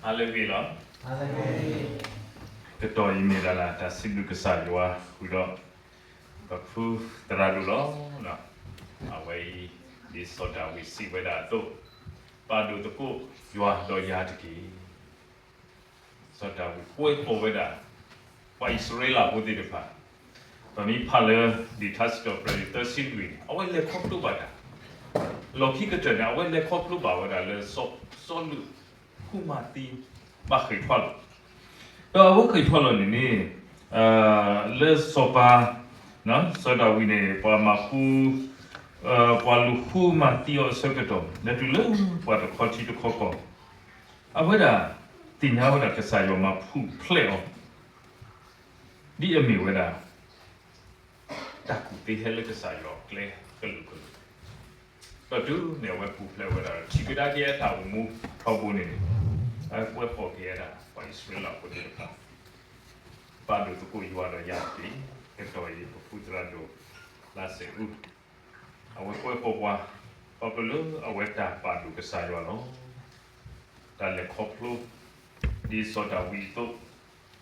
ဟါလၢအဂ့ၤလီၤ. ကတီၢ်အံၤမ့ၢ်ဒၣ်လၢတၢ်စံးဘျုးကစၢ်ယွၤဃုာ်ဒီး ပဖုသရၣ်ဒိၣ်လီၤ. အဝဲအံၤ ဒ်စီၤဒၤဝံးစံးဝဲဒၣ်အသိး, ပာ်ဒိၣ်သကိးယွၤဒီးယၤတက့ၢ်. စီၤဒၤဝံးကွဲးဃီၤဝဲဒၣ် ပှၤအံၣ်စရ့လးဖိသ့ၣ်တဖၣ်, ပမ့ၢ်ဖးလၢလံာ်ထါစံးထီၣ်ပတြၢၤသၢဆံလွံၢ်န့ၣ် အဝဲလဲၤခီဖျိဘၣ်တၢ်, လီၢ်ခံကတၢၢ်န့ၣ် အဝဲလဲၤခီဖျိဘၣ်ဝဲဒၣ်လၢ စီၤလူးဃုမၤသံ ဘၣ်ဃ့ၢ်ထွါလီၤ. ဒီးအဝဲဃ့ၢ်ထွါလီၤန့ၣ်န့ၣ် လၢစီၤပၤ စီၤဒၤဝံးန့ၣ် ပှၤမၤဃူ ပှၤလူၤဃုမၤသံအီၤအဆၢကတီၢ် လဲၤတုၤလၢပှၤတခီထံတခီကီၢ်, အဝဲဒၣ်သ့ၣ်ညါဝဲဒၣ်ကစၢ်ယွၤမၤပူၤဖျဲးအီၤ ဒ်အမ့ၢ်ဝဲဒၣ် တၢ်ကူၣ်သ့ဟဲလၢကစၢ်ယွၤကျဲကလုာ်ကလုာ်, ဒီးတုၤန့ၣ်အဝဲပူၤဖျဲးဝဲဒၣ်ဒီး ထံၣ်ကဒါက့ၤအတၢ်အိၣ်မူထီဘိန့ၣ်န့ၣ်, အဝဲကွဲးဃီၤက့ၤဝဲဒၣ် ပှၤအံၣ်စရ့လးဖိသ့ၣ်တဖၣ်, ပာ်ဒိၣ်သကိးယွၤဒီးယၤတက့ၢ်. ကတီၢ်အံၤ ပဖုသရၣ်ဒိၣ် လါစဲးအူ အဝဲကွဲးဃီၤပှၤ ခီဖျိလၢအဝဲတၢ်ပာ်ဒိၣ်ကစၢ်ယွၤလီၤ. တၢ်လဲၤခီဖျိ ဒ်စီၤဒၤဝံးအသိး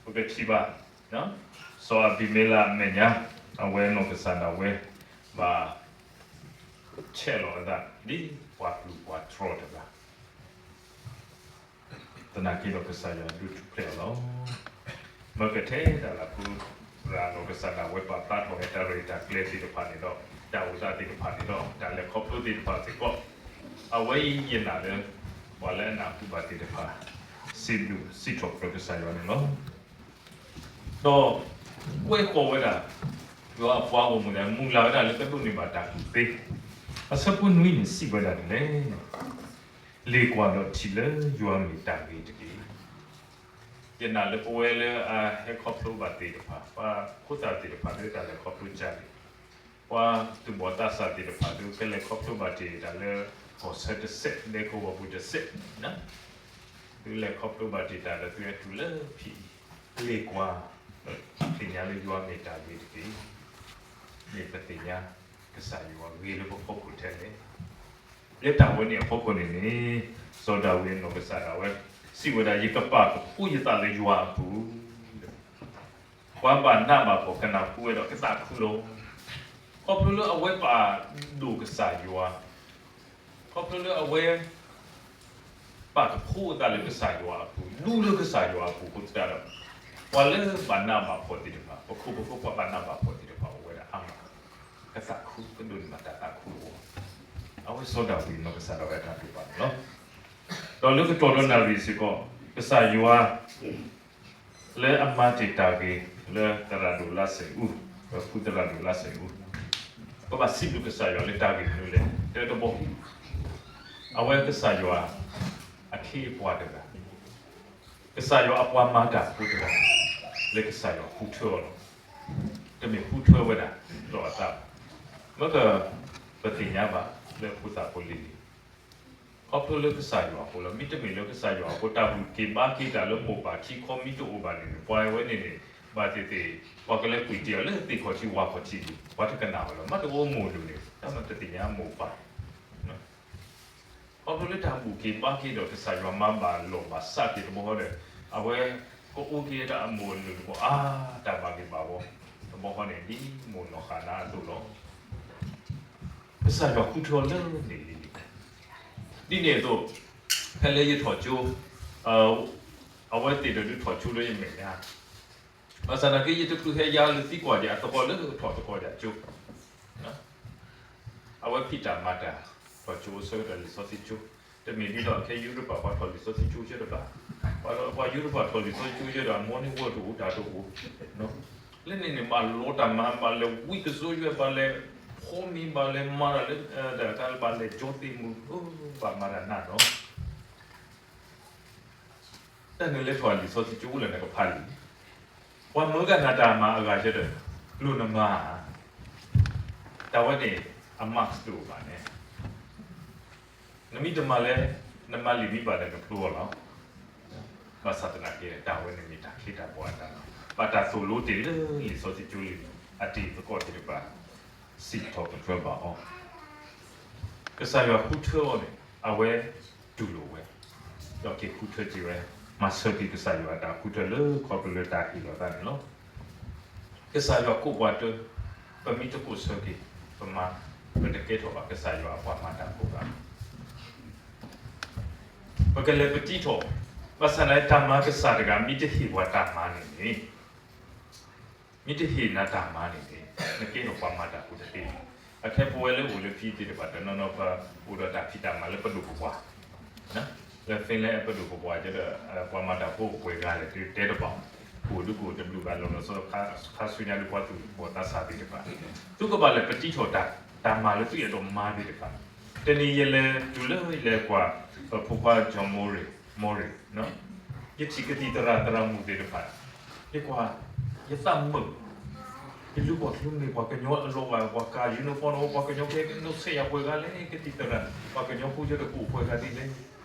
ပကထံၣ်ဘၣ် စီၤအဘံၤမ့လးအမဲာ်ညါ အဝဲနီၢ်ကစၢ်ဒၣ်ဝဲ ဘၣ်ဆဲးလီၤအသး ဒ်ပှၤပျုၢ်ပှၤတြီတဂၤ သနာ်က့ဒီးကစၢ်ယွၤဒုးထူၣ်ဖျဲးအီၤလီၤ. မ့ၢ်ကထဲဒၣ်လၢပှၤနီၢ်ကစၢ်ဒၣ်ဝဲပာ်ဖျါထီၣ်ဝဲတၢ်ရဲၣ်တၢ်ကျဲၤသ့ၣ်တဖၣ်န့ၣ်ဒီး တၢ်အိၣ်သးသ့ၣ်တဖၣ်န့ၣ်ဒီး တၢ်လဲၤခီဖျိသ့ၣ်တဖၣ်စ့ၢ်ကီး အဝဲအံၤယနာ်လၢ ပှၤလၢအနၢ်ဟူဘၣ်သ့ၣ်တဖၣ် စံးဘျုးစံးထီၣ်ပတြၢၤကစၢ်ယွၤန့ၣ်လီၤ. ဒီးကွဲးဃီၤဝဲဒၣ် ယွၤအပှၤဂီၢ်မုၢ်န့ၣ် မုၢ်လၢ်ဝဲဒၣ်လၢကဒိးန့ၢ်ဘၣ်တၢ်ကူၣ်သ့, အဆၢဖိနွံန့ၣ်စံးဝဲဒၣ်ဒ်လဲၣ်န့ၣ်, လ့ၣ်ကွၢ်ဒီးထံၣ်လၢယွၤမ့ၢ်တၢ်ဂ့ၤတက့ၢ်. ယနာ်လၢပဝဲလၢအဟဲခီဖျိဘၣ်သ့ၣ်တဖၣ် ပှၤဖိသၣ်သ့ၣ်တဖၣ်လၢတၢ်လဲၤခီဖျိကၢ်န့ၣ်, ပှၤသူၣ်ဘီၣ်သးစၢ်သ့ၣ်တဖၣ်လၢ ကလဲၤခီဖျိဘၣ်တ့ၢ်တၢ်လၢ ကီၢ်ဆၢတစဲး ဒဲကဝီၤပူၤတစဲး သုလဲၤခီဖျိဘၣ်တ့ၢ်တၢ်ဒီးသုဟဲတုၤလၢဖံအံၤ, လ့ၣ်ကွၢ် သ့ၣ်ညါလၢယွၤမ့ၢ်တၢ်ဂ့ၤတက့ၢ်. မ့ၢ်ပသ့ၣ်ညါ ကစၢ်ယွၤဂ့ၤလၢပဖီခိၣ်ထဲလဲၣ်. လၢတၢ်ဝဲန့ၣ်အဖီခိၣ်န့ၣ်န့ၣ် စီၤဒၤဝံးနီၢ်ကစၢ်ဒၣ်ဝဲ စံးဝဲဒၣ် ယကပာ်ကဖှူယသးလၢယွၤအပူၤ ပှၤဘၣ်နးဘၣ်ဖှီၣ်ကနၢ်ဟူဝဲဒီးကသးခုလီၤ. ခီဖျိလၢအဝဲပာ်ဒိၣ်ကစၢ်ယွၤ, ခီဖျိလၢအဝဲ ပာ်ကဖှူအသးလၢကစၢ်ယွၤအပူၤ, ဒူလၢကစၢ်ယွၤအပူၤအဃိသတးဒီး, ပှၤလၢဘၣ်နးဘၣ်ဖှီၣ်သ့ၣ်တဖၣ်, ပခိၣ်ပဃၢၤပှၤဘၣ်နးဘၣ်ဖှီၣ်သ့ၣ်တဖၣ်အိၣ်ဝဲဒၣ်အါမး, ကသးခု ကဒိးန့ၢ်ဘၣ်တၢ်သးခုအဂီၢ်, အဝဲစီၤဒၤဝံးနီၢ်ကစၢ်ဒၣ်ဝဲအတၢ်တိာ်ပာ်န့ၣ်လီၤ. ဒီးလၢကတီၢ်ဒီးနၣ်ရံၣ်စ့ၢ်ကီး, ကစၢ်ယွၤ လၢအမၤတ့ၢ်တၢ်ဂ့ၤလၢသရၣ်ဒိၣ်လါစဲးအူ, ဒီးဖုသရၣ်ဒိၣ်လါစဲးအူ, ပဘၣ်စံးဘျုးကစၢ်ယွၤလၢတၢ်ဂ့ၢ်မနုၤလဲၣ်, တဲတဘီ, အဝဲကစၢ်ယွၤ အခ့အပှၤတဂၤ, ကစၢ်ယွၤအပှၤမၤတၢ်ဖိတဂၤ, လၢကစၢ်ယွၤဃုထၢအီၤလီၤ. တမ့ၢ်ဃုထၢဝဲဒၣ်ဒီးအသးဘၣ်. မ့ၢ်က ပသ့ၣ်ညါဘၣ်လၢဖိသၣ်ဖိလံၤလံၤ ခီဖျိလၢကစၢ်ယွၤအဃိလီၤ. မ့တမ့ၢ်လၢကစၢ်ယွၤအဃိ တၢ်ဘူၣ်က့ၤဘါက့ၤတၢ်လၢမိၢ်ပၢ်ခံခီမ့ၢ်တအိၣ်ဘၣ်န့ၣ်န့ၣ် ပှၤဝဲန့ၣ်န့ၣ် ဘၣ်သ့ၣ်သ့ၣ် ပှၤကလဲၤကွံာ်တ့ၢ်အီၤလၢသ့ၣ်ခီၣ်ထံးဝၣ်ခီၣ်ထံးလံ, ပှၤတကနၣ်ဝဲလီၤ. မ့ၢ်တအိၣ်မိၢ်အလိၤန့ၣ် တၢ်မၤတသ့ၣ်ညါမိၢ်ပၢ် ခီဖျိလၢတၢ်ဘူၣ်က့ၤဘါက့ၤဒီးကစၢ်ယွၤမၤဘၣ်လိာ်ဘၣ်စးက့ၤတဘျီဃီဒီး အဝဲကအိၣ်က့ၤတၢ်အမိၢ်အလိၤတဘျီ အါ တၢ်ဘၣ်ဂ့ၤဘၣ်ဝီ တဘျီဃီန့ၣ် ဒ်မိၢ်နီၢ်ဃၣ်နါအသိးလီၤ. ကစၢ်ယွၤဃုထၢအီၤလၢန့ၣ်လံလံ. ဒ်န့ၣ်အသိး ဖဲလၢယထီၣ်ကၠိ အဝဲသ့ၣ်ဒီးဒုးထီၣ်ကၠိလၢယမဲာ်ညါ ဘၣ်ဆၣ်သနာ်က့ ယတချုးဟဲယါလၢသံကွၢ်ယၤအသကိးလၢထီၣ်သကိးယၤကၠိ, အဝဲဖံးတၢ်မၤတၢ် ထီၣ်ကၠိအဆၢကတီၢ်လံာ်စီဆှံကၠိ, တမ့ၢ်ဒ်သိးခဲယူရပၤပှၤထီၣ်လံာ်စီဆှံကၠိကၠိတဘၣ်, ပှၤယူရပၤထီၣ်လံာ်စီဆှံကၠိကၠိဒီး အမိၢ်န့ၣ်ဝဲတအိၣ်တၢ်တအိၣ်, လၢန့ၣ်န့ၣ် ဘၣ်လီၤတၢ်မၤ ဘၣ်လဲၤဝံကစိယွဲ ဘၣ်လဲၤဖီမ့ၤ ဘၣ်လဲၤမၤတၢ်လၢ တၢ်ဘၣ်လဲၤကၠီသ့ၣ်မုၢ် ဘၣ်မၤတၢ်နးဒီး တၢ်နလဲၤထီၣ်လံာ်စီဆှံကၠိအိၣ်လၢနကဖးလံာ်, ပှၤမၢကနၣ်တၢ်မၤအဂၤဆၢဒီး လိၣ်နမၤဧါ, တၢ်ဝဲန့ၣ် အ marks တအိၣ်ဘၣ်န့ၣ်, နမ့ၢ်တမၤလဲၣ်, နမၤလံာ်မ့ၢ်ဘၣ်ဒီးနဖျိအီၤလီၤ. ဘၣ်ဆၣ်သနာ်က့ တၢ်ဝဲန့ၣ်မ့ၢ်တၢ်ခ့တၢ်ဘီအတၢ်လီၤ. ဘၣ်တၢ်သိၣ်လိတ့ၢ်လၢလံာ်စီဆှံကၠိလံာ်န့ၣ် အတံၤသကိးသ့ၣ်တဖၣ် စံးထီၣ်ပတြၢၤဘၣ်အီၤ ကစၢ်ယွၤဃုထၢအီၤန့ၣ် အဝဲတူၢ်လိာ်ဝဲ, ဒီးက့ၤဃုထၢက့ၤဝဲ, မ မၤဆၢက့ၤကစၢ်ယွၤအတၢ်ဃုထၢလၢခီဖျိလၢတၢ်ဟ့ၣ်လီၤသးန့ၣ်လီၤ. ကစၢ်ယွၤကိးပှၤတၢၢ်, ပမ့ၢ်တကိးဆၢက့ၤ, ပမၤ, ပတကဲထီၣ်ဘၣ်ကစၢ်ယွၤအပှၤမၤတၢ်ဖိဘၣ်. ပကလဲၤပတံထီၣ်, ဘၣ်ဆၣ်န့ၣ် တၢ်မၤကစၢ်တဂၤ မ့ၢ်တဟ့ၣ်ပှၤတၢ်မၤန့ၣ်န့ၣ် မ့ၢ်တဟ့ၣ်နၤတၢ်မၤန့ၣ်န့ၣ် နကဲထီၣ်ပှၤမၤတၢ်ဖိတသ့ဘၣ်. အခဲပဝဲလၢအိၣ်လၢဖံသ့ၣ်တဖၣ် တနီၤနီၤပအိၣ်ဒီးတၢ်ဖံးတၢ်မၤလၢပဒိၣ်ပပှၢ်, လၢ Finland ပဒိၣ်ပပှၢ်ကဒီး ပှၤမၤတၢ်ဖိအိၣ်ပှဲၤဂၤလဲၣ် တဲတဘၣ်, အိၣ်ဒုးကအိၣ်တဘျုးဂၤလီၤလီၤဆီဆီ ခါဆူညါဒုးပှၤသူၣ်ဘီၣ်သးစၢ်သ့ၣ်တဖၣ် သုကဘၣ်လဲၤပတံထီၣ်တၢ်, တၢ်မၤလၢသုအဲၣ်ဒိးမၤသ့ၣ်တဖၣ်. တနံၤယလဲၤတုၤလၢယလဲၤကွၢ် ပဖိခွါ John Murray, Murray ယထံၣ်ကသံၣ်သရၣ်သရၣ်မုၣ်သ့ၣ်တဖၣ်, ယကွၢ်, ယသးမုာ်, ယလူၤကွၢ်ချုးမ့ၢ်ပှၤကညီအလီၤဂာ် ပှၤကၤ uniform န့ၣ် ပှၤကညီကဲနီၣ်ဆဲးယၤပှဲၤဂၤလဲၣ် ကသံၣ်သရၣ်န့ၣ် ပှၤကညီဖိယဲတကအိၣ်ပှဲၤဂၤဒ်လဲၣ်,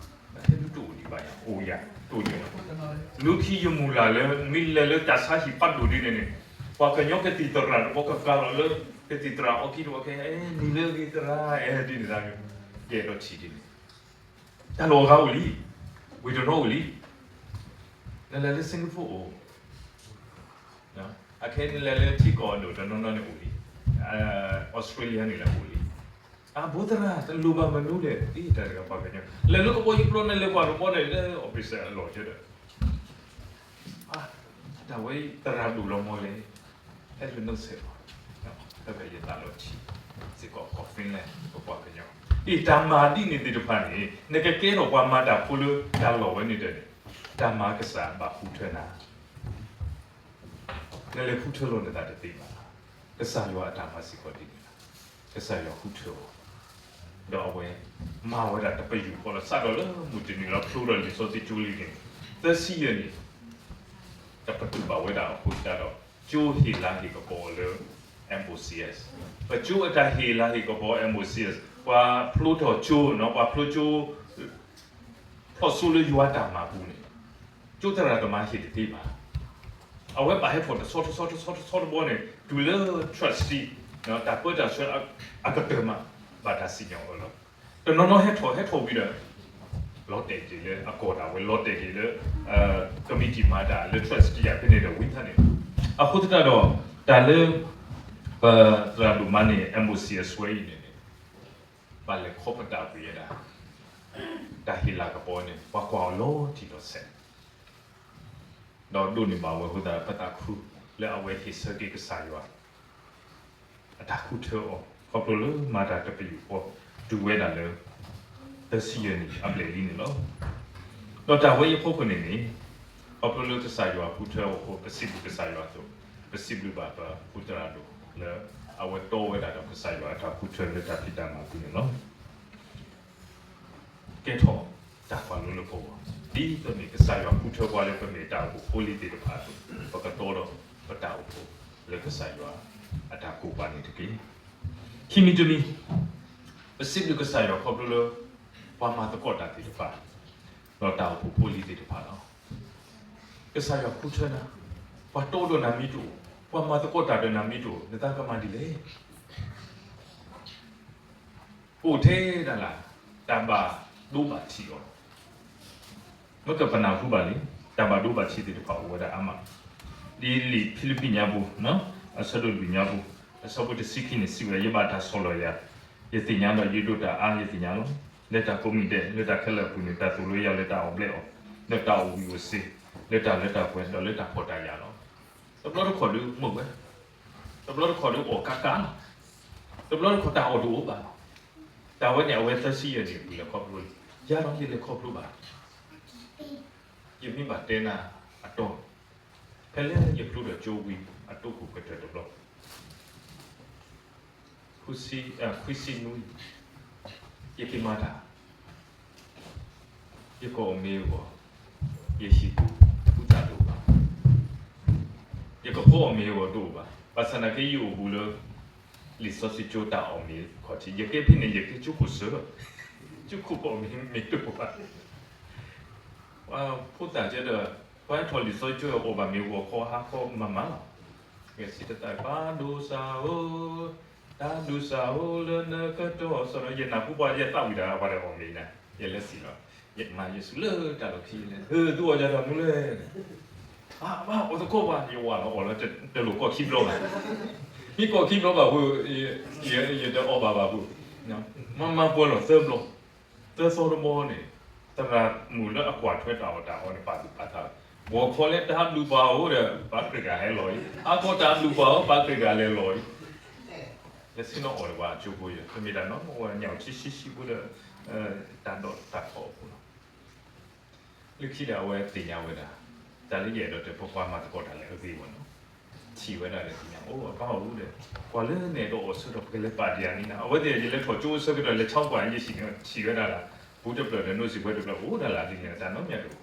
ဟဲဒုးတအိၣ်ဒံးဘၣ်ယၤ အိၣ်ယၤ တအိၣ်ဒံးဘၣ်. လၢခံယမုၢ်လၢ်လၢ မ့ၢ်လဲၤလၢတၢ်ဆါဟံၣ်ဖးဒိၣ်ဒ်န့ၣ်န့ၣ် ပှၤကညီကသံၣ်သရၣ်တဘျီကကၤလီၤလၢ ကသံၣ်သရၣ်အီခံတဘျီကဲ နံၤလၢအဂ့ၤသရၣ် အဲဒ်န့ၣ်သး ယအဲၣ်ဒိးထံၣ်ဒ်န့ၣ် တၢ်လီၢ်အဂၤအိၣ်လံ, ဝ့ၢ်တနီၤအိၣ်လံ, နလဲၤလၢ Singapore အိၣ်, အခဲနလဲၤလၢထံကီၢ်အဒိၣ်တနီၤနီၤန့ၣ်အိၣ်လံ, Australia န့ၣ်လၢအိၣ်လံ, အဘိသရၣ် တလိၣ်ဘၣ်မနုၤလဲၣ် ဒ်တၢ်တဂၤပှၤကညီ လဲၤလၢကဘီယူၤပျီန့ၣ် လဲၤကွၢ်တဘီန့ၣ် လၢ office အလီၢ်ကဒီး တၢ်ဝဲသရၣ်ဒိၣ်လီၤမီၢ်လဲၣ်, ဟဲလၢနီၣ်ဆဲးလီၤ, ဖဲဖဲယသးလီၤထံ, စ့ၢ်ကီးကီၢ် Finland ပပှၤကညီ, အံၤတၢ်မၤဒ်န့ၣ်သ့ၣ်တဖၣ်န့ၣ် နကကဲထီၣ်ပှၤမၤတၢ်ဖိလၢတၢ်လီၢ်ဝဲန့ၣ်ဒီးန့ၣ်, တၢ်မၤကစၢ်ဘၣ်ဃုထၢနၤ, နလဲၤဃုထၢလီၤနသးတသ့ဘၣ်, ကစၢ်ယွၤအတၢ်မၤစ့ၢ်ကီးဒ်န့ၣ်လီၤ, ကစၢ်ယွၤဃုထၢအီၤ ဒီးအဝဲမၤဝဲဒၣ်တပယူာ်ဃီလီၤ, စးထီၣ်လၢမုၢ်တနံၤလီၤ ဖျိဒီးလံာ်စီဆှံကၠိလံန့ၣ်, သၢဆံယဲၢ်နံၣ်, တပတုာ်ဘၣ်ဝဲဒၣ်အဃိသတးဒီး ကၠိဟ့ၣ်လၤဟ့ၣ်ကပီၤလၢ M O C S, ပကၠိအတၢ်ဟ့ၣ်လၤဟ့ၣ်ကပီၤ M O C S ပှၤဖျိထီၣ်ကၠိနီၤ, ပှၤဖျိကၠိ ဖျီၣ်စိလၢယွၤတၢ်မၤပူၤန့ၣ်, ကၠိသရၣ်သမါဟ့ၣ်တသ့ဘၣ်. အဝဲဘၣ်ဟဲထီၣ်တဆီတဆီတဆီတဆီတဘီန့ၣ် တုၤလၢ trustee တၢ်ပၢတၢ်ဆှၢအကတၢၢ်မး ဘၣ်တၢ်စံၣ်ညီၣ်အၢလီၤ. တနီၤနီၤဟဲထီၣ်ဟဲထီၣ်ဝံၤဒီး လီၤတဲာ်က့ၤလၢအကီၢ်ဒၣ်ဝဲ လီၤတဲာ်က့ၤလၢ committee မၤတၢ်လၢ trustee အဖဲန့ၣ်ဒီးဝံၤဖဲန့ၣ်, အဃိသတးဒီး တၢ်လၢ ပသရၣ်ဒိၣ်မးန့ၣ် M O C S ဝဲအံၤန့ၣ်န့ၣ် ဘၣ်လဲၤခီပတာ်ကွံာ်ဝဲဒၣ် တၢ်ဟ့ၣ်လၤကပီၤန့ၣ် ပှၤကွၢ်အီၤလီၤတံၢ်လီၤဆဲး, ဒီးဒိးန့ၢ်ဘၣ်ဝဲအဃိသတး ပသးခုလၢအဝဲဟ့ၣ်ဆၢက့ၤကစၢ်ယွၤ အတၢ်ဃုထၢအီၤ ခီဖျိလၢမၤတၢ်တပယူာ်ဃီ တုၤဝဲဒၣ်လၢ သၢဆံယဲၢ်နံၣ်အဘျဲၣ်လံန့ၣ်လီၤ. ဒီးတၢ်ဝဲအံၤအဖီခိၣ်န့ၣ်န့ၣ် ခီဖျိလၢကစၢ်ယွၤဃုထၢအီၤအဃိ ပစံးဘျုးကစၢ်ယွၤအသိး ပစံးဘျုးဘၣ်ပဖိသရၣ်ဒိၣ်လၢ အဝဲတီဝဲဒၣ်ဒီးကစၢ်ယွၤအတၢ်ဃုထၢလၢတၢ်ဖံးတၢ်မၤပူၤန့ၣ်လီၤ. ကဲထီၣ်တၢ်ကွၢ်လိလၢပဂီၢ်, ဒ်သိးန့ၣ် ကစၢ်ယွၤဃုထၢပှၤလၢပမ့ၢ်တၢ်အိၣ်ဖှိၣ်ဖိလံၤသ့ၣ်တဖၣ်အသိး ပကတီဒီးပတၢ်အိၣ်ဖှိၣ်လၢကစၢ်ယွၤအတၢ်ကိးပှၤန့ၣ်တက့ၢ်. ခံမံၤတမံၤ, ပစံးဘျုးကစၢ်ယွၤခီဖျိလၢ ပှၤမၤသကိးတၢ်သ့ၣ်တဖၣ် ဒီးတၢ်အိၣ်ဖှိၣ်ဖိလံၤသ့ၣ်တဖၣ်လီၤ. ကစၢ်ယွၤဃုထၢနၤ, ပှၤတီဒီးနၤမ့ၢ်တအိၣ်, ပှၤမၤသကိးတၢ်ဒီးနၤမ့ၢ်တအိၣ် နသးကမၤဒ်လဲၣ် အိၣ်ထဲဒၣ်လၢ တၢ်ဘၣ်ဒိဘၣ်ထံးအီၤ, မ့ၢ်ကပနၢ်ဟူဘၣ်လံ, တၢ်ဘၣ်ဒိဘၣ်ထံးသ့ၣ်တဖၣ်အိၣ်ဝဲဒၣ်အါမး, ဒ်လံာ်ဖံလံးပံညါပူၤ, အဆၢဒိၣ်လွံၢ်ညါပူၤ, အဆၢဖိတဆံခံန့ၣ် စံးဝဲဒၣ် ယဘၣ်တၢ်ဆီၣ်လီၤယၤ, ယသ့ၣ်ညါဒီးယဒိးတၢ်အါယသ့ၣ်ညါလီၤ. လၢတၢ်ကိးမံၤဒဲး လၢတၢ်ခဲလၢာ်အပူၤန့ၣ် တၢ်သိၣ်လိယၤလၢတၢ်အီၣ်ဘျဲၣ်အီၤ, လၢတၢ်အီၣ်ဝံၤအီၣ်စ့ၤ, လၢတၢ်လၢတၢ်ပှဲၤ ဒီးလၢတၢ်ဖှီၣ်တၢ်ယာ်လီၤ. တဘျီတခီၣ်ဒုးမုာ်ဝဲ, တဘျီတခီၣ်ဒုးအီၣ်ကါကါလီၤ, တဘျီတခီၣ်တၢ်အီၣ်တအိၣ်ဘၣ်လီၤ. တၢ်ဝဲန့ၣ် အဝဲသၢဆံယဲၢ်နံၣ်အပူၤလဲၤခီဖျိလံ. ယၤဒီးယလဲၤခီဖျိဘၣ်, ယမ့ၢ်ဘၣ်တဲနၤအတီၢ်, ဖဲလၢယဖျိဒီးကၠိဝံၤအတိၢ်ပူၤကတၢၢ်တဘျီ ခွံဆံနွံ, ယက့ၤမၤတၢ်, ယကအီၣ်မ့ၤအဂီၢ်, ယဟံၣ်ပူၤ ဃုသးတအိၣ်ဘၣ်, ယကဖီအီၣ်မ့ၤအဂီၢ်တအိၣ်ဘၣ်. ဘၣ်ဆၣ်သနာ်က့ ယအိၣ်ဘူးလၢ လံာ်စီဆှံကၠိတၢ်အီၣ်မ့ၤခီၣ်ထံး, ယကဲဖဲန့ၣ် ယကဲကၠိခိၣ်စၢၤ, ကၠိခိၣ်ကအီၣ်မ့ၤမ့ၢ်တအိၣ်ဘၣ်. ဖိသၣ်ကဲဒီး ပှၤထီၣ်လံာ်စီဆှံကၠိအီၣ်ဘၣ်မ့ၤဂီၤခီဟါခီမၤမၤလီၤ. ဂဲၤဆံတသး ပၢ်ဒိၣ်စၢ်ဧၢ, တၢ်ဒိၣ်စၢ်ဧၢ လၢနကတီၢ်စီဒီး ယနၢ်ဟူပှၤယသးဝံၣ်တၢ် ပှၤဒီးအီၣ်မ့ၤနၤ ယလဲၤစံးလီၤ. ယမၤယစူၤလၢတၢ်လီၢ်ခံလဲၣ်, သုအီၣ်ယၤတၢ်မူလဲၣ်, ဘၣ်အီၣ်သကိးဘၣ်, ယဝၤလီၤအီၣ်လီၤတလိၣ်ကီၢ်ခံဘျီဘၣ်, မ့ၢ်ကီၢ်ခံဘျီဘၣ်ဖိ, ယတအီၣ်ဘၣ်ဘၣ်ဖိ, မၤမၤပှဲၤလီၤသၢဘျီ, သၢသီတဘီန့ၣ်, သရၣ်မုၣ်လၢအကွၢ်ထွဲတၢ်အီၣ်တၢ်အီန့ၣ် ပာ်သူၣ်ပာ်သး, ဘီၣ်ခီလၢတၢ်ဘျုးပာ်အိၣ်ဒီး ပာ်ကြ့ၢ်တၢ်ဟဲလီၤအံၤ, အါခီတၢ်ဘျုးပာ်အိၣ် ပာ်ကြ့ၢ်တၢ်လဲၤလီၤအံၤ, လဲၤဆ့ၣ်နီၤအီၣ်ဒီးပှၤအကၠိဖိယဲ, ပမ့ၢ်တၢ်နီၢ်မ့ၢ်ဝဲညၣ်အူထံဆံးဆံးဖိလၢ တၢ်ဒိးတၢ်ထီအဃိလီၤ. လၢခံဒီးအဝဲသ့ၣ်ညါဝဲဒၣ်, တၢ်လၢယအဲၣ်ဒိးတဲ ပပှၤမၤသကိးတၢ်လၢအဂ့ၤဝဲနီၤ, ထံၣ်ဝဲဒၣ်ဒီးသ့ၣ်ညါ အိၣ်အပၢ်အိၣ်ဒီး, ကွၢ်လၢနအဲၣ်ဒိးအီၣ်ဆၢထီၣ် ပကလဲၤပာ်ဒံးအီၤန့ၣ်နီၤ, အဝဲသ့ၣ်ယလဲၤထီၣ်ကၠိအဆၢကတီၢ် လဲၤဆီကွၢ်ယဲၢ်ဆံန့ၣ် ထံၣ်ဝဲဒၣ်လၢ ပူတဖျၢၣ်ဒီးနိစံးပှဲၤတဖျၢၣ် အိၣ်ဒၣ်လၢဒ်န့ၣ် တၢ်နီတမံၤတအိၣ်,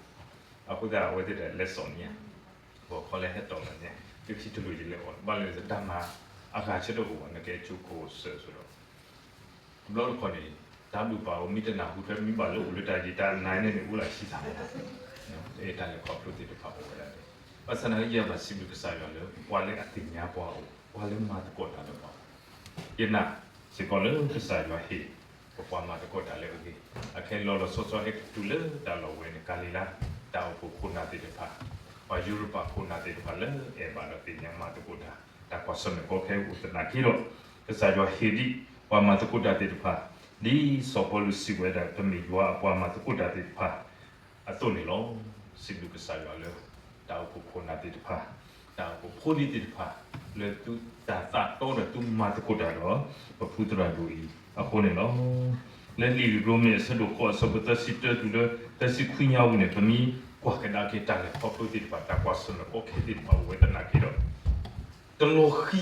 အဃိသတးအဝဲသ့ၣ်ဒီးလဲၤစိာ်န့ၢ်ဧါ, ဘီၣ်ခီလၢဟဲတီၣ်လီၤန့ၣ် လၢခံတလိၣ်ယလဲၤအီၣ် ဘၣ်လၢတၢ်မၤအဂၤဆၢထၢၣ်အိၣ်ဘၣ် နကဲကၠိခိၣ်စၢၣ်အသိးဒီး တဘျီတခီၣ်န့ၣ် တၢ်ဘျုးပာ်အိၣ် မ့ၢ်တနၢ်ဟူထွဲ မ့ၢ်ဘၣ်လၢအိၣ်လၢတၢ်ယံာ်တၢ်နါန့ၣ်န့ၣ် အိၣ်လၢဆံသးလီၤ, တၢ်လဲၤခီဖျိသ့ၣ်တဖၣ်အိၣ်ဝဲဒၣ်န့ၣ်, ဘၣ်ဆၣ်သနာ်က့ ယဘၣ်စံးဘျုးကစၢ်ယွၤလၢ ပှၤလၢအသ့ၣ်ညါပှၤအိၣ် ပှၤလၢမၤသကိးတၢ်လၢပှၤအိၣ်, ယနာ်စ့ၢ်ကီးလၢကစၢ်ယွၤဟ့ၣ် ပပှၤမၤသကိးတၢ်လၢအဂ့ၤ, အခဲအံၤလီၤလီၤဆီဆီဟဲက့ၤတုၤလၢတၢ်လီၢ်ဝဲန့ၣ် ကၤလံၤလါ တၢ်အိၣ်ဖှိၣ်ခိၣ်နၢ်သ့ၣ်တဖၣ်, ပှၤယူရပၤခိၣ်နၢ်သ့ၣ်တဖၣ်လၢအဲၣ်ဘၣ်ဒီးသ့ၣ်ညါမၤသကိးတၢ်, တၢ်ကွၢ်ဆၢၣ်မဲာ်ကီခဲအိၣ်သနာ်က့ဒီး, ကစၢ်ယွၤဟ့ၣ်ဒံး ပှၤမၤသကိးတၢ်သ့ၣ်တဖၣ်, ဒ်စီၤပီလူးစံးဝဲဒၣ် ပမ့ၢ်ယွၤအပှၤမၤသကိးတၢ်သ့ၣ်တဖၣ် အသိးန့ၣ်လီၤ. စံးဘျုးကစၢ်ယွၤလၢ တၢ်အိၣ်ဖှိၣ်ခိၣ်နၢ်သ့ၣ်တဖၣ်, တၢ်အိၣ်ဖှိၣ်ဖိလံၤသ့ၣ်တဖၣ်, လၢသုတၢ်သးတီဒီးသုမၤသကိးတၢ်ဒီး ပဖုသရၣ်ဒိၣ်အံၤအဃိန့ၣ်လီၤ. လၢလံာ်ရိမ့ၤအဆၢဒိၣ်ဃိးအဆၢဖိသၢဆံတၢတုၤလၢသၢဆံခွံညါဝံၤန့ၣ် ပမ့ၢ်ကွၢ်ကဒါက့ၤတၢ်လဲၤခီဖျိသ့ၣ်တဖၣ် တၢ်ကွၢ်ဆၢၣ်မဲာ်ကီခဲသ့ၣ်တဖၣ်အိၣ်ဝဲသနာ်က့ဒီး တလီၤဃံၤဘၣ် ခီ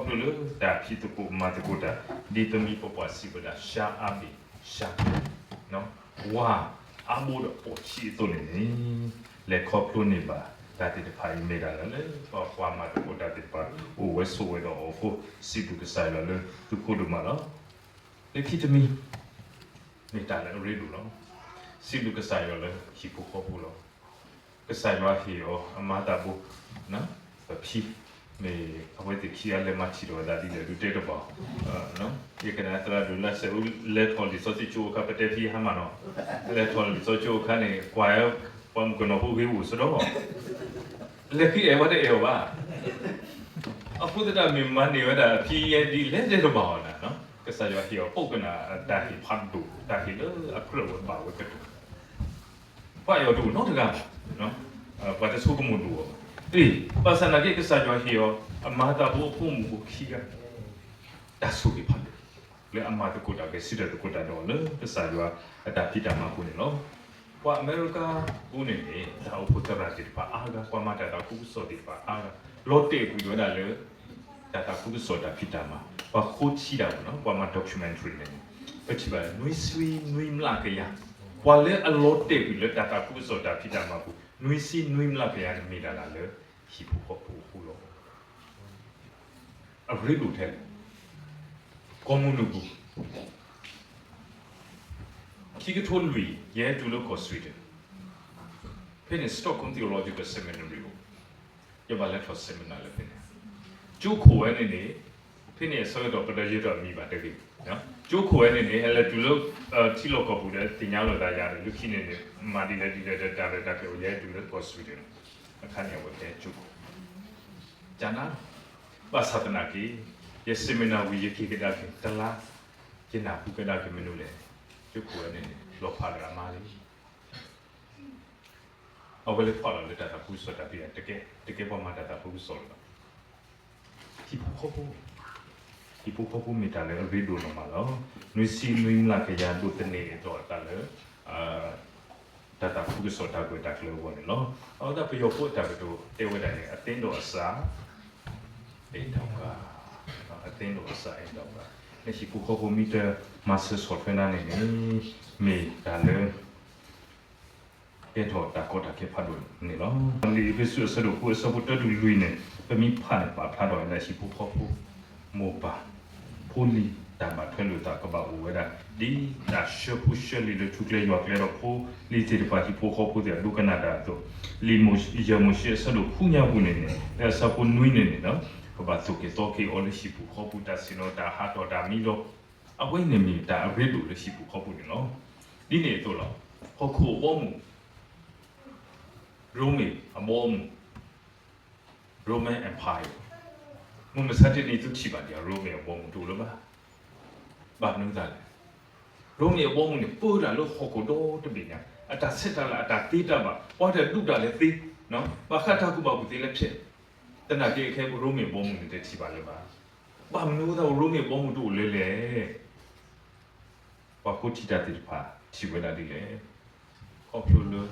ဖျိလၢတၢ်ဖံးသကိးမၤသကိးတၢ် ဒ်ပမ့ၢ်ပပှၢ်စံးဝဲဒၣ် ရှါအါဘ့ၣ် ရှါကျဲ, ဝါအါဘိဒီးပိာ်ထံအသိးန့ၣ်န့ၣ် လဲၤခီဖျိန့ၢ်ဘၣ်တၢ်သ့ၣ်တဖၣ်အံၤ မ့ၢ်ဒၣ်လၢ ပပှၤမၤသကိးတၢ်သ့ၣ်တဖၣ် အိၣ်ဝဲဆိးဝဲဒီးအီၤအဃိ စံးဘျုးကစၢ်ယွၤလၢသုခိၣ်ဒိၣ်မးလီၤ. လၢခံတမံၤ မ့ၢ်တၢ်လၢအရ့ဒိၣ်လီၤ. စံးဘျုးကစၢ်ယွၤလၢဟံၣ်ဖိဃီဖိလီၤ. ကစၢ်ယွၤဟ့ၣ်အီၤအမါသးဘိ, ပဖံ, မ့ၢ်အဝဲသ့ၣ်ခံဂၤလဲၤမၤထံၣ်ထီၣ်ဝဲဒၣ်ဒ်လဲၣ်ဒုးတဲတဘၣ်, ယကနၣ်သရၣ်ဒိၣ်လၢစဲးအူလဲၤထီၣ်လံာ်စီဆှံကၠိအခါ ပတဲဖံဟါမၢ်နီၤ, လဲၤထီၣ်လံာ်စီဆှံကၠိအခါန့ၣ် ကွၢ်ပှၤမုၣ်ကနီၤဖိဂ့ၤအိၣ်စ့ၢ်ဒီး လဲၤဃ့အဲၣ်ဝဲတအဲၣ်အီၤဘၣ်. အဃိသတးမ့ၢ်မၤန့ၢ်ဝဲဒၣ်အဖံအံၤဒ်လဲၣ်တဲတဘၣ်အီၤနၤ, ကစၢ်ယွၤဟ့ၣ်အီၤပိာ်ကနၣ်တၢ်ဟ့ၣ်ဖးဒိၣ် တၢ်ဟ့ၣ်လၢအကြၢးဝဲဘၣ်ဝဲကတၢၢ် ပှၤအဲၣ်အီၤတအိၣ်နီတဂၤဘၣ်, ပှၤတဆိကမိၣ်ဒိၣ်အီၤဘၣ်. ဘၣ်ဆၣ်သနာ်က့ ကစၢ်ယွၤဟ့ၣ်အီၤ အမါသးဘိအဖိအမုၣ်ဖိခံဂၤ တၢ်ဆိၣ်ဂ့ၤဖးဒိၣ် လၢအမၤသကိးတၢ်ဂဲၤဆၢထၢၣ်သကိးတၢ်ဒီး လၢကစၢ်ယွၤအတၢ်ဖံးတၢ်မၤပူၤန့ၣ်လီၤ. ပှၤအမဲရကၤပူၤန့ၣ်န့ၣ် တၢ်အိၣ်ဖှိၣ်သရၣ်သ့ၣ်တဖၣ်အါဂၤ ပှၤမၤတၢ်သးခုကစီၣ်သ့ၣ်တဖၣ်အါဂၤ လီၤတဲာ်ကွံာ်ဝဲဒၣ်လၢ တၢ်သးခုကစီၣ်တၢ်ဖံးတၢ်မၤ ပှၤဃိထံတၢ်ဝဲနီၤ ပှၤမၤ documentary န့ၣ် ပထံၣ်ဘၣ်လၢ နွံဆံနွံမျးကယၤ ပှၤလၢအလီၤတဲာ်ကွံာ်လၢတၢ်သးခုကစီၣ်တၢ်ဖံးတၢ်မၤပူၤ နွံဆံနွံမျးကယၤန့ၣ် မ့ၢ်ဒၣ်လၢ ဟံၣ်ဖိဃီဖိအဃိလီၤ. အရ့ဒိၣ်ထဲလဲၣ်, ကီၢ်မုၢ်နုာ်ပူၤ ခံကထိလွံၢ် ယဟဲတုၤလၢကီၢ် Sweden, ဖဲန့ၣ် Stockholm Theological Seminary အိၣ်, ယဘၣ်လဲၤထီၣ် seminar လၢဖဲန့ၣ်, ကၠိခိၣ်ဝဲန့ၣ်န့ၣ် ဖဲန့ၣ်အဆၢကတီၢ် ပတယၢၤထီၣ်အမံၤဘၣ်တဂ့ၤ, ကၠိခိၣ်ဝဲန့ၣ်န့ၣ် ဟဲလဲၤတုၤလၢ ထံလီၢ်ကီၢ်ပူၤဒီး သ့ၣ်ညါလိာ်သးယၤဒီး လၢခံန့ၣ်န့ၣ် မၤဒ်လဲၣ်ဒ်လဲၣ်ဒီး တၢ်ရဲၣ်တၢ်ကျဲၤအိၣ် ယဟဲတုၤလၢကီၢ် Sweden န့ၣ်, အခါန့ၣ်အဝဲကဲကၠိခိၣ် ကနါ ဘၣ်ဆၣ်သနာ်က့ ယ seminar ဝံၤ ယက့ၤကဒါက့ၤတလါ, ယနၢ်ဟူကဒါက့ၤမနုၤလဲၣ်, ကၠိခိၣ်ဝဲန့ၣ်န့ၣ် လီၤဖးဒီးအမါလံ. အဝဲလဲၤဖီၣ်လီၤလၢတၢ်သးခုကစီၣ်တၢ်ဖံးတၢ်မၤ တကဲပှၤမၤတၢ်သးခုကစီၣ်လၢၤဘၣ်. ဟံၣ်ဖိဃီဖိ, ဟံၣ်ဖိဃီဖိမ့ၢ်တၢ်လၢအရ့ဒိၣ်လီၤမးလီၤ. နွံဆံနွံမျးကယၤဒိးသန့ၤအသိးအသးလၢ တၢ်သးခုကစီၣ်တၢ်ကွဲးတၢ်ကျဲၤအဂီၢ်န့ၣ်လီၤ. အဃိသတးပယီၤဖိအတၢ်ကတိၤတဲဝဲဒၣ်န့ၣ် အသ့ဒီးအစၢ် အဲၣ်ဒိးဂၤ, အသ့ဒီးအစၢ်အဲၣ်ဒိးဂၤ, နဟံၣ်ဖိဃီဖိမ့ၢ်တမၤစၢၤဆီၣ်ထွဲနၤန့ၣ်န့ၣ် မ့ၢ်တၢ်လၢ ကဲထီၣ်တၢ်ကီတၢ်ခဲဖးဒိၣ်န့ၣ်လီၤ. လံာ်အ့းဖ့းစူးအဆၢဒိၣ်ဃုအဆၢဖိတၢတုၤလွံၢ်န့ၣ် ပမ့ၢ်ဖးန့ၣ် ပာ်ဖျါထီၣ်ဝဲဒၣ်ဟံၣ်ဖိဃီဖိ မိၢ်ပၢ် ဖိလံၤ တၢ်ဘၣ်ထွဲလိာ်သးကဘၣ်အိၣ်ဝဲဒၣ် ဒ်တၢ်ဆှၢဖိဆှၢလံာ်လၢထူကျဲယွၤကျဲဒီးဖိလံၤသ့ၣ်တဖၣ် ဟံၣ်ဖိဃီဖိသ့ၣ်အဒိကနၣ်တၢ်အသိး, လံာ်ယဲၢ်မိၤၡ့အဆၢဒိၣ်ဃုညါပူၤန့ၣ်န့ၣ် လၢအဆၢဖိနွံန့ၣ်န့ၣ် ကဘၣ်သိၣ်က့ၤသီက့ၤအီၤလၢဟံၣ်ပူၤဃီပူၤ တၢ်ဆ့ၣ်နီၤတၢ်ဟးထီၣ်တၢ်မံလီၤ. အဝဲအံၤန့ၣ်မ့ၢ်တၢ်အရ့ဒိၣ်လၢဟံၣ်ပူၤဃီပူၤန့ၣ်လီၤ. ဒ်န့ၣ်အသိးလီၤ. ဟီၣ်ခိၣ်အဘီအမုၢ်, ရိမ့ၤအဘီအမုၢ်, Roman Empire, မုၢ်မဆါတနံၤသုထံၣ်ဘၣ်ဒံး ရိမ့ၤအဘီအမုၢ်တအိၣ်လၢၤဘၣ်. ဘၣ်မနုၤအသးလဲၣ်. ရိမ့ၤအဘီအမုၢ်န့ၣ် ပၢတၢ်လၢဟီၣ်ခိၣ်ဒီတဘ့ၣ်ညါ, အတၢ်ဆဲးတၢ်လၤ အတၢ်သ့တၢ်ဘၣ်, ပှၤတၢ်ဒူၣ်တၢ်လဲၤသ့, ဘၣ်ဃးတၢ်ကူၣ်ဘၣ်ကူၣ်သ့လၢဖျဲး, သနာ်က့ခဲအံၤ ရိမ့ၤအဘီအမုၢ်န့ၣ် တထံၣ်ဘၣ်လၢၤဘၣ်. ဘၣ်မနုၤအသး ရိမ့ၤအဘီအမုၢ်တအိၣ်လၢၤလဲၣ်. ပှၤကိးထံၣ်တၢ်သ့ၣ်တဖၣ် ထံၣ်ဝဲဒၣ်ဒ်လဲၣ်. ခီဖျိလၢ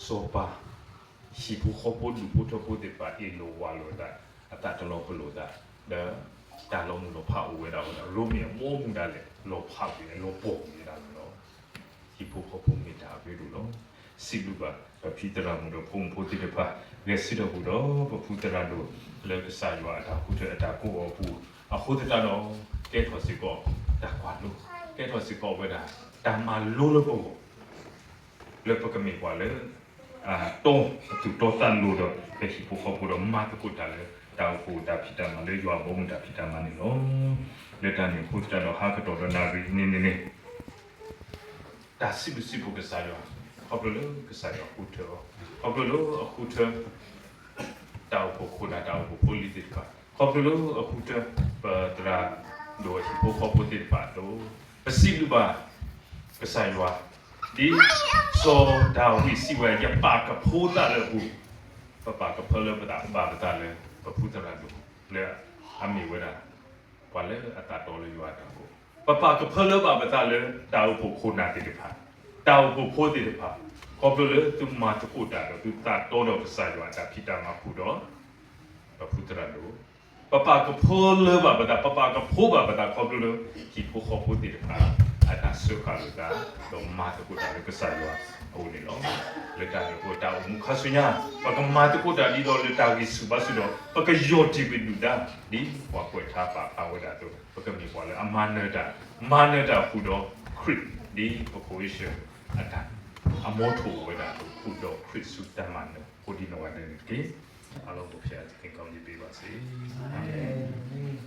စီၤပၤ, ဟံၣ်ဖိဃီဖိဒူၣ်ဖိထၢဖိသ့ၣ်တဖၣ် အ့ၣ်လိာ်ဝးလိာ်အသး, အသးတလီၤပလိာ်သး, ဒီးတၢ်လီၤမုၢ်လီၤဖးအိၣ်ဝဲဒၣ်အဃိဒီး ရိမ့ၤအဘီအမုၢ်ဒၣ်လဲာ် လီၤဖးကွံာ် လီၤပှီၢ်ကွံာ်ဝဲဒၣ်န့ၣ်လီၤ. ဟံၣ်ဖိဃီဖိမ့ၢ်တၢ်အရ့ဒိၣ်လီၤ. စံးဘျုးဘၣ် ပဖံသရၣ်မုၣ်ဒီးဖိမုၣ်ဖိသ့ၣ်တဖၣ်, ဂဲၤဆၢထၢၣ်ဃုာ်ဒီး ပဖုသရၣ်ဒိၣ် လၢကစၢ်ယွၤအတၢ်ဃုထၢအတၢ်ကိးအီၤအပူၤ, အဃိသတးဒီး ကဲထီၣ်စ့ၢ်ကီး တၢ်ကွၢ်လိ, ကဲထီၣ်စ့ၢ်ကီးဝဲဒၣ် တၢ်မၤလိလၢပဂီၢ် လၢပကမ့ၢ်ပှၤလၢ တီအသူၣ်တီသးလိၤဒီး ပဟံၣ်ဖိဃီဖိဒီး မၤသကိးတၢ်လၢ တၢ်အိၣ်ဖှိၣ်တၢ်ဖံးတၢ်မၤလၢယွၤအဘီအမုၢ်တၢ်ဖံးတၢ်မၤန့ၣ်လီၤ. လၢတၢ်န့ၣ်အဃိသတးဒီး ဟးကတီၢ်ဒီးနၣ်ရံၣ်န့ၣ်န့ၣ်န့ၣ် တၢ်စံးဘျုးစံးဖှိၣ်ကစၢ်ယွၤ, ခီဖျိလၢကစၢ်ယွၤဃုထၢအီၤ, ခီဖျိလၢအဃုထၢ တၢ်အိၣ်ဖှိၣ်ခိၣ်နၢ်တၢ်အိၣ်ဖှိၣ်ဖိလံၤသ့ၣ်တဖၣ်, ခီဖျိလၢအဃုထၢ ပသရၣ်ဒိၣ်အဟံၣ်ဖိဃီဖိသ့ၣ်တဖၣ်အသိး, ပစံးဘျုးဘၣ် ကစၢ်ယွၤ, ဒ်စီၤဒၤဝံးစံးဝဲ ယပာ်ကဖိသးလၢအပူၤ, ပပာ်ကဖၢလၢပသးဘၣ်ပသးလၢ ပဖုသရၣ်ဒိၣ် လၢအမ့ၢ်ဝဲဒၣ် ပှၤလၢအသးတီလၢယွၤအတၢ်ကိး, ပပာ်ကဖၢလၢဘၣ်ပသးလၢ တၢ်အိၣ်ဖှိၣ်ခိၣ်နၢ်သ့ၣ်တဖၣ်, တၢ်အိၣ်ဖှိၣ်ဖိသ့ၣ်တဖၣ်, ခီဖျိလၢသုမၤသကိးတၢ်ဒီးသုသးတီဒီးကစၢ်ယွၤအတၢ်ဖံးတၢ်မၤအဃိဒီး ပဖုသရၣ်ဒိၣ်, ပပာ်ကဖၢလၢဘၣ်ပသး, ပပာ်ကဖၢဘၣ်ပသးခီဖျိလၢ ဟံၣ်ဖိဃီဖိသ့ၣ်တဖၣ် အတၢ်စၢဃာ်လိာ်သး, ဒီးမၤသကိးတၢ်လၢကစၢ်ယွၤအအိၣ်န့ၣ်လီၤ. လၢတၢ်န့ၣ်အဃိ တၢ်အိၣ်မူခါဆူညါ ပကမၤသကိးတၢ်ဒ်သိးလၢတၢ်ဂံၢ်ဆူၣ်ဘါဆူၣ်ဒီး ပကယီၢ်တံၢ်ဝံၤဒုၣ်ဒါ ဒ်ပှၤကွဲးထါပာ်ဖျါဝဲဒၣ်အသိး ပကမ့ၢ်ပှၤလၢအမၤနၢၤတၢ်, မၤနၢၤတၢ်ဃုာ်ဒီးခရံာ် ဒ်ပခိၣ်အ့ၡၢၣ်အတၢ် အမီထိၣ်ဝဲဒၣ်အသိး ဃုာ်ဒီးခရံာ်ဆူတၢ်မၤနၢၤ ကိးဒံနီၢ်ဂၤဒဲးန့ၣ်တက့ၢ်. အားလုံးကို ဘုရားသခင် ကောင်းချီးပေးပါစေ. အာမင်.